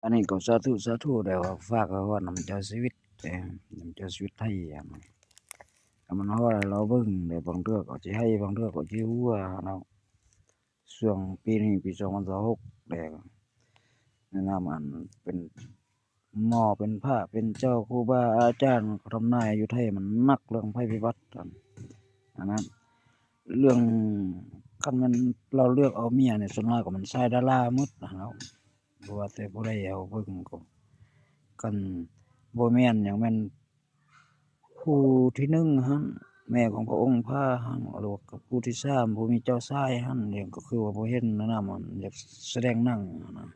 ອັນນີ້ກໍສາທຸ ສາທຸ ແລ້ວກໍຝາກໄວ້ຮອດນຳເຈົ້າຊີວິດ ເອີ ນຳເຈົ້າຊີວິດໄທ ອັນ ໃຫ້ມັນຮອດໃຫ້ລາວເບິ່ງ ແລ້ວບາງເທື່ອກໍຊິໄຫ້ ບາງເທື່ອກໍຊິຫົວເນາະ. ຊ່ວງປີນີ້ ປີສອງພັນຊາວຫົກ ແລ້ວ ແນະນຳ ອັນ ເປັນໝໍ ເປັນພະ ເປັນເຈົ້າ ຄູບາອາຈານ ເຂົາທຳນາຍຢູ່ໄທ ມັນມັກເລື່ອງໄພພິບັດ ອັນ ອັນນັ້ນ ເລື່ອງ ຄັນແມ່ນລາວເລືອກເອົາເມຍນີ້ ສ່ວນຫຼາຍກໍແມ່ນຊາຍດາລາໝົດນະເນາະ. ບໍ່ວ່າແຕ່ຜູ້ໃດເຮົາເບິ່ງກໍ ຄັນບໍ່ແມ່ນຫຍັງ ແມ່ນຜູ້ທີໜຶ່ງຫັ້ນ ແມ່ຂອງພະອົງພາຫັ້ນ ຫຼືວ່າກັບຜູ້ທີສາມ ຜູ້ມີເຈົ້າຊາຍຫັ້ນ ຫຍັງກໍຄືວ່າບໍ່ເຫັນນະນະ ມັນຢາກສະແດງໜັງນະ.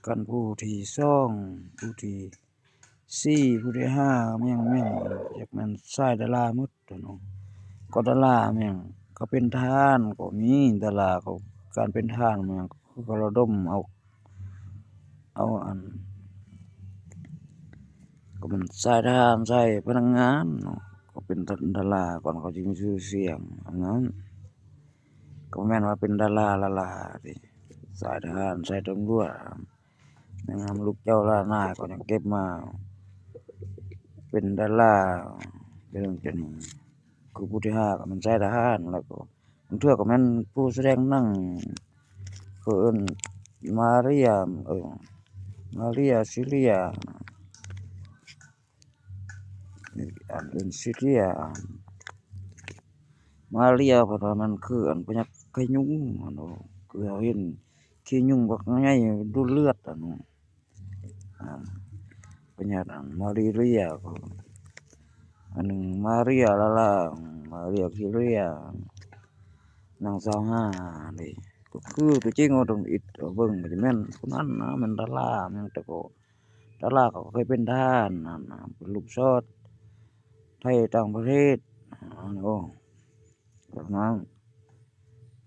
ຄັນຜູ້ທີສອງ ຜູ້ທີສີ່ ຜູ້ທີຫ້າ ແມ່ນ ແມ່ນ ຢາກແມ່ນຊາຍດາລາໝົດ. ເນາະ ກໍດາລາແມ່ນ ເຂົາເປັນທະຫານກໍມີ ດາລາເຂົາ ການເປັນທະຫານແມ່ນ ເຂົາກໍລະດົມເອົາ ເອົາອັນ ກໍເປັນຊາຍທະຫານ ຊາຍພະນັກງານເນາະ ກໍເປັນດາລາ ກ່ອນເຂົາຈະມີຊື່ສຽງ ອັນນັ້ນ ກໍແມ່ນວ່າເປັນດາລາລາໆ ຕິ ຊາຍທະຫານ ຊາຍຕຳຫຼວດ ແມ່ນນຳລູກເຈົ້າຫຼານນາຍກໍຍັງເກັບມາເປັນດາລາ ເປັນຈັ່ງນີ້ ຄືຜູ້ທີ່ຫ້າກໍແມ່ນຊາຍທະຫານ ແລ້ວກໍບາງເທື່ອກໍແມ່ນຜູ້ສະແດງໜັງ ເຂົາເອີ້ນມາເຣັຍ ເອີ ມາເຣັຍ ຊີເຣັຍ ອັນເອີ້ນຊີເຣັຍ ມາເຣັຍ ເພາະວ່າມັນຄືອັນພະຍາດໄຂ້ຍຸງ ອັນ ຄືເຮົາເຫັນຂີ້ຍຸງບັກໃຫຍ່ດູດເລືອດ ອັນ ອາ ພະຍາດ ອັນ ມາລີເຣັຍ ກໍອັນໜຶ່ງມາເຣັຍລາລາ ມາເຣັຍຊີເຣັຍ ນາງຊາວຫ້ານີ້ ກໍຄືຕົວຈິງເຮົາຕ້ອງອິດເອົາເບິ່ງ ກໍຈະແມ່ນຜູ້ນັ້ນນະ ແມ່ນດາລາ ແມ່ນ ແຕ່ກໍ ດາລາເຂົາກໍເຄີຍເປັນທະຫານຫັ້ນນະ ເປັນລູກຊອດໄທຕ່າງປະເທດ ໂອ້ ແບບນັ້ນ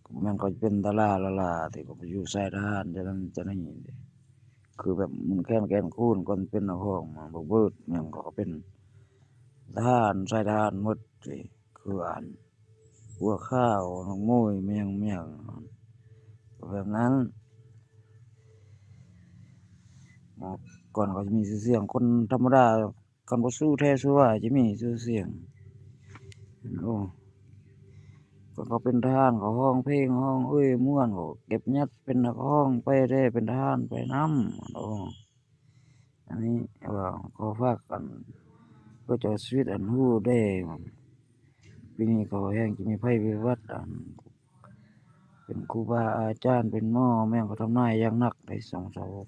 ກໍບໍ່ແມ່ນເຂົາຈະເປັນດາລາລາໆ ທີ່ເຂົາໄປຢູ່ສາຍທະຫານຈັ່ງນັ້ນຈັ່ງນີ້ ຄືແບບໝູນແຄນແກ່ນຄູນ ກ່ອນເປັນນັກຮ້ອງມາ ບໍ່ເບີດ ແມ່ນເຂົາກໍເປັນທະຫານ ສາຍທະຫານໝົດ ຄືອັນ ບົວຂາວ ນ້ອງໂມຍ ແມ່ນຫຍັງ ແມ່ນຫຍັງ ແບບນັ້ນ ກ່ອນເຂົາຈະມີຊື່ສຽງ ຄົນທຳມະດາ ຄັນບໍ່ສູ້ແທ້ສູ້ວ່າຈະມີຊື່ສຽງ ໂອ້ ເຂົາເປັນທະຫານ ເຂົາຮ້ອງເພງ ຮ້ອງເອີຍມ່ວນ ເຂົາເກັບຍັດເປັນນັກຮ້ອງໄປແດ່ ເປັນທະຫານໄປນຳ ໂອ້ ອັນນີ້ວ່າຂໍຝາກກັນ ເພື່ອເຈົ້າຊີວິດ ອັນ ຮູ້ແດ່ ປີນີ້ເຂົາແຮ່ງຈະມີໄພພິບັດ ອັນ ເປັນຄູບາອາຈານ ເປັນໝໍ ແມ່ນເຂົາທຳນາຍຢ່າງໜັກໃນສອງສາມຫົກ